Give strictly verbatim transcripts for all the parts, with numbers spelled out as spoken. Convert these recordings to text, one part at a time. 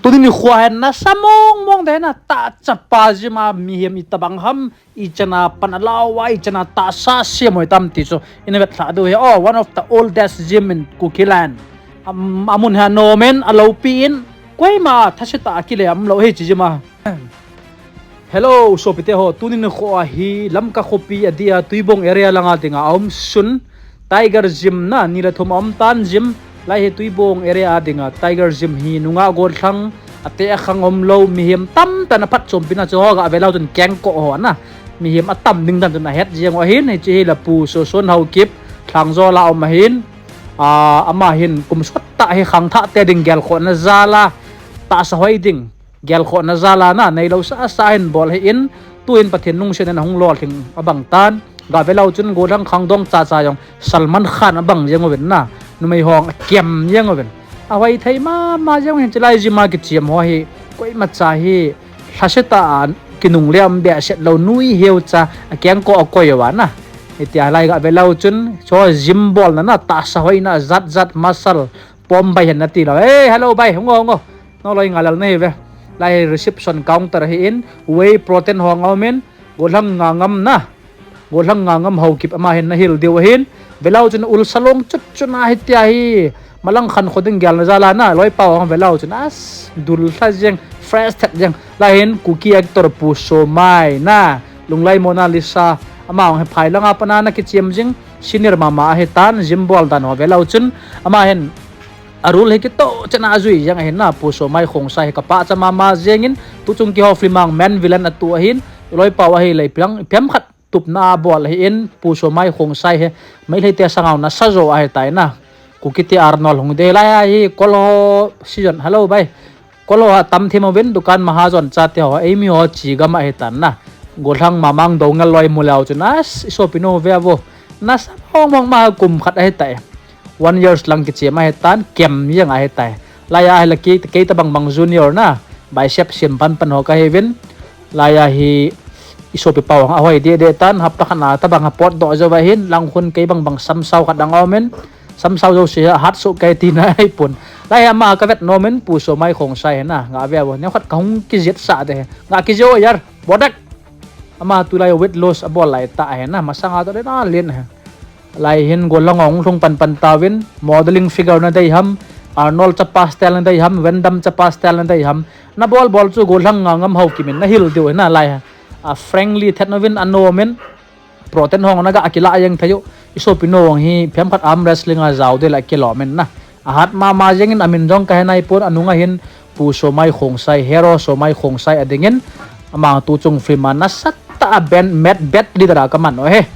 Tuni nikho hin nasa mong mong deh na, tahchapa gym a mihem itobang ham, ichan a pan alau a, ichan a tahsa sem hoi tam ti chu ina vetlhah diu ahi. Oh, one of the oldest gym in Kukiland. Am, amun hi anom in, alopi in, koima thasetah a kile umlou hiche gym a. Hello, sopite ho, tuni nikho hi Lamka khopi a dia Tuibong area langa dinga aum sun Tiger Gym na, ni le thum aum tan gym, lai hi Tuibong area a dinga Tiger Gym hi nungah gollhang, ate akhang umlou, mihem tamtah in aphatchompi na chu ho gah velou chun kengkoh ho na, mihem atam ding dan chun ahet jeng u ahin, hiche hi la Pu Soson Haokip, Thlangjo la um ahin, a, ama hin kum sottah hi khangthah te ding gelkhohna jal a, tahsa hoi ding, gelkhohna jal a na, neilou sasa hin bol ahin, tuhin Pathen lungset in ahung lolhing abang tan, gah velou chun gollhang khangdong chacha jong Salman Khan abang jeng uvin na, numei hon akem jeng uvin. Ahoi thei mama jeng uvin, chulai gym a kichem ho hi, koimacha hi, thasetah a kinungle um behseh lou, nui heucha, akengkoh akoi uva na. Hitia lai gah velou chun, chu gym bolna na, tahsa hoina, jat jat muscle, pom bai hen nati lou. Hey, hello bai, hung o, hung o. Noloi Ngalal nahi ve. Lai reception counter ahin, whey protein ho aumin, gollhang Ngangam na, gollhang Ngangam Haokip ama hin nahil diu ahin, velou chun ulsa long chut chun ahi tia hi, malang khankho ding gelna jal a na, loipa hung velou chun as, dul lha jeng, fresh thet jeng, lai hin Kuki actor Pu Somai na, Lunglai Mona Lisa, ama hung hi phai langa pat ana kichem jing, senior mama ahi tan, gym bol dan ho velou chun, ama hin, a role hi kitoh chan a ajui jeng ahin na, Pu Somai Khongsai hi kapahcha mama jengin, tuchung kiho film a main villain atoh ahin, loipa u ahile ipi ham khat tupna abol ahin, Pu Somai Khongsai hi, Meitei te sanga nasa jo ahitai na, Kuki te Arnold hung dei lai a hi, kol ho season, hello bai, kol ho atam thim uvin, dukan mahajon chate ho, eimi ho chi gam ahitan na, gollhang Mamang Doungel loi mu leu chun, as, isopi nu ve vo, nasa mong mong ma kum khat ahitai. One years lang kichem ahitan, kem jeng ahitai. Lai a hi la kei, kei tobang bang junior na, bicep sem pan pan ho kahiuvin. Lai a hi isopi pa hung ahoi deh deh tan, hapta khat na tobang apotdoh jou ahin, lang khun kei bang bang samsao khat dang aumin. Samsao jouse ahat soh kei tina ahipon. Lai a ama kavet nomin, Pu Somai Khongsai hi na, gah ve vo, neokhat kahung kijetsah deh, gah kije o yar, bodak. Ama tulai weight loss abol lai tah ahi na, masanga toh le na len ahi. Lai hin gollhang hung lhung pan pan tauvin, modeling figure nadei ham, Arnold chapa style nadei ham, Van Damme chapa style nadei ham, nabol bol chu gollhang Ngangam Haokip in nahil diu ahi na lai hi. A frankly thet nouvin anomin, protein hung naga akilah jeng thei u, isopi nu hung hi phem khat arm wrestling a jao ding le kilom in na. Ahat mama jengin amin jong kahe naipon, anunga hin Pu Somai Khongsai, Hero Somai Khongsai adingin, ama tuchung film a nasatah a ben, met, bet leader a kaman u ahi.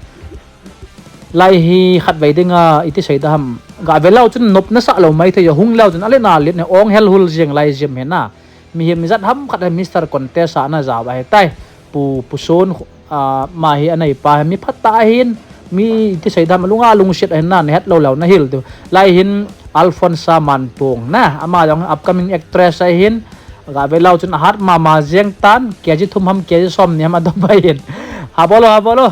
Lai hi khatvei dinga, iti sei daham, gah velou chun nop nasah lou maithei, hung leu chun alen alen, ong hel hul jeng lai gym hi na. Mihem ijat ham khat hi Mister Contest a ana jao ahitai. Pu, Pu Son, a, ama hi aneipa hi mi phatah ahin, mi iti sei daham, alunga lungset ahin na, nahet lou leu nahil diu. Lai hin Alphonsa Mantong na, ama jong upcoming actress ahin, gah velou chun ahat mama jeng tan, kg thum ham, kg som ni ham adop ahin. Habol o, habol o.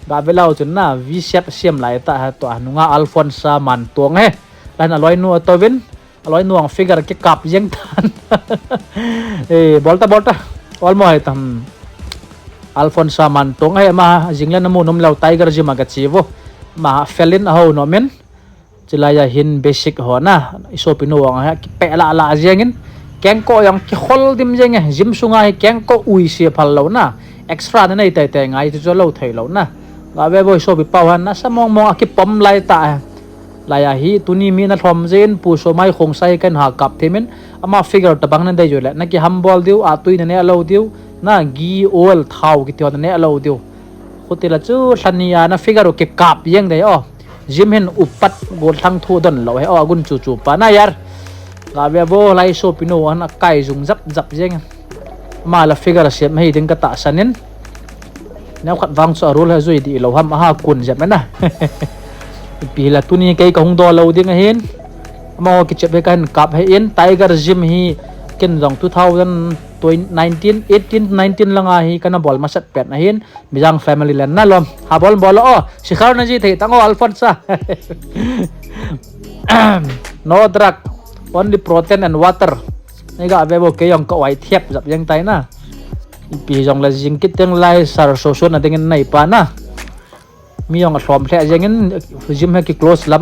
Gah velou chun na, V shape sem lai tah hi tua, nunga Alphonsa Mantong hi. Lai hin aloinu atouvin, aloinu hung figure kikap jeng tan. Eh, bol ta, bol ta. Olmo ahitai. Alphonsa Mantong hi ama, jing le namu nom leu Tiger Gym a gache vo. Ama felin ahou nomin. Chulai a hin basic ho na, isopi nu hung hi kipeh lah lah jengin. Kengkoh jong kikhol dim jeng e, gym sunga hi kengkoh uise phal lou na. Extra nanei teitei ngai chu chu lou thei lou na. Gah ve vo isopi pa hon nasa mong mong a kipom lai tah e. Lai a hi tuni mi nalhom jeh in Pu Somai Khongsai kahin ha kap themin. Ama figure tobang nadei u le, nakiham bol diu, atui naneh lou diu, na ghee oil thao kiti ho naneh lou diu. Khutila chu lhani a na figure u kikap jeng dei o. Gym hin upat gollhang thu don lou hi o, agun chu chu pa na yar. Gah ve vo lai isopi nu hon akai jung jap jap jeng. Ama la figure sem hi ding katahsan in. Neokhat vang chu a rule hi jui dih lou ham, aha kun jep na. Ipi la tuni kei kahung dol lou ding ahin. Amaho kichep hi kahin kap ahin, Tiger Gym hi ken jong two thousand nineteen, eighteen, nineteen langa hi kana bol masat pen ahin. Mijang family le nalom. Habol bol o. Sikhar naji thei tang o Alphonsa. No drug. Only protein and water. Nei ga ve bou, kei jong ka oi thep jap jeng tai na. Ipi jong le jing kit teng lai sir Sosona dingin nei pa na. Mi jong alhom lheh jeng in, gym hi ki close lam.